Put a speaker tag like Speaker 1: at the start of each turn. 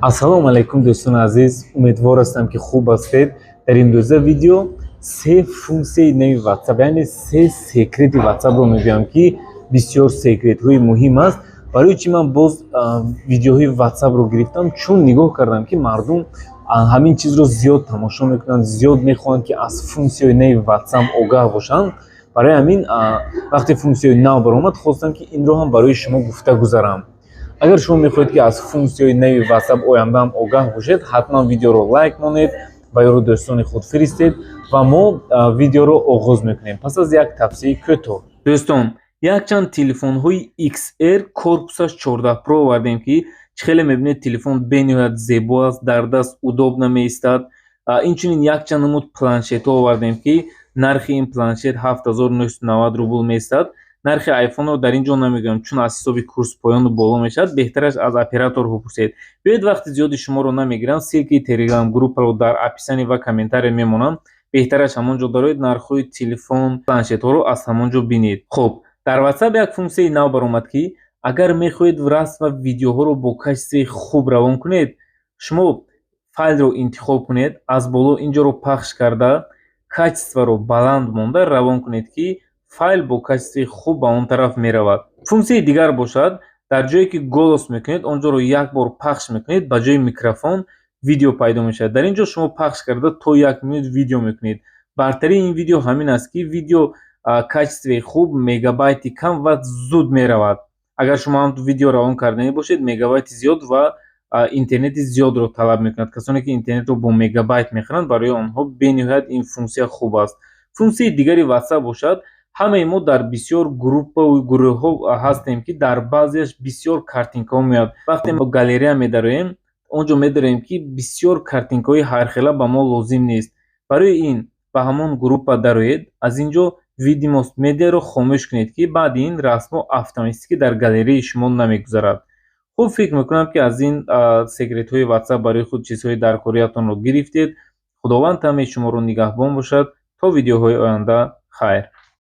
Speaker 1: Ассалому алайкум, дӯстони азиз, умедвор ҳастам, ки хуб ҳастед. Дар имрӯза видео се функсияи нави WhatsApp, яъне се секрети WhatsApp-ро мегӯям, ки бисёр секретҳои муҳим аст. Барои чӣ ман боз видеоҳои WhatsApp-ро гирифтам? Чун нигоҳ кардам, ки мардум ҳамин чизро зиёд тамошо мекунанд, зиёд мехоҳанд, ки аз функсияҳои нави WhatsApp огаҳ бошанд. Барои ҳамин, вақте функсияҳои нав баромад, хостам, ки инро ҳам барои шумо гуфта гузарам. Агар шумо мехоҳед, ки аз функсияҳои нави WhatsApp ояндаам огаҳ бошед, ҳатман видеоро лайк монед ва ёру дӯстони худ фиристед ва мо видеоро оғоз мекунем пас аз як тавсияи кӯтоҳ. Дӯстон, якчанд телефонҳои XR корпусаш 14 Pro овардем, ки чӣ хеле мебинед, телефон бениҳоят зебо аст, дар даст удобно меистад. Инчунин якчанд намуд планшетҳо овардем, ки нархи ин планшет 7990 рубл меистад. Нархи айфонро дар ин ҷо намегӯям, чун аз ҳисоби курс поёну боло мешавад, беҳтараш аз операторҳо пурсед. Биёед, вақти зиёди шуморо намегирам, ссылкаи телеграм группаро дар описание ва комментария мемонам, беҳтараш ҳамон ҷо дароед, нархҳои телефон, планшетҳоро аз ҳамон ҷо бинед. Хуб, дар WhatsApp як функсияи нав баромад, ки агар мехоҳед расм ва видеоҳоро бо качествои хуб равон кунед, шумо файлро интихоб кунед, аз боло ин ҷоро пахш карда, качестворо баланд монда равон кунед, ки файл бо качествои хуб ба он тараф меравад. Функсияи дигар бошад, дар ҷое ки голос мекунед, он ҷоро як бор пахш мекунед, ба ҷои микрофон видео пайдо мешавад. Дар ин ҷо шумо пахш карда то як минут видео мекунед. Бартарии ин видео ҳамин аст, ки видео качествои хуб, мегабайти кам ва зуд меравад. Агар шумо ҳам видео равон карданӣ бошед, мегабайти зиёд ва интернети зиёдро талаб мекунад. Касоне ки интернетро бо мегабайт мехаранд, барои онҳо бениҳоят ин функсия хуб аст. Функсияи дигари WhatsApp бошад, ҳамаи мо дар бисёр группаву гурӯҳҳо ҳастем, ки дар баъзеаш бисёр картинкаҳо меояд. Вақте мо галерея медароем, он ҷо медорем, ки бисёр картинкаҳои ҳархела ба мо лозим нест. Барои ин ба ҳамон группа дароед, аз ин ҷо видимость медиаро хомӯш кунед, ки баъди ин расмҳо автоматически дар галереяи шумо намегузарад. Хуб, фикр мекунам, ки аз ин секретҳои WhatsApp барои худ чизҳои даркориятонро гирифтед. Худованд ҳамаи шуморо нигаҳбон бошад. То видеоҳои оянда, хайр.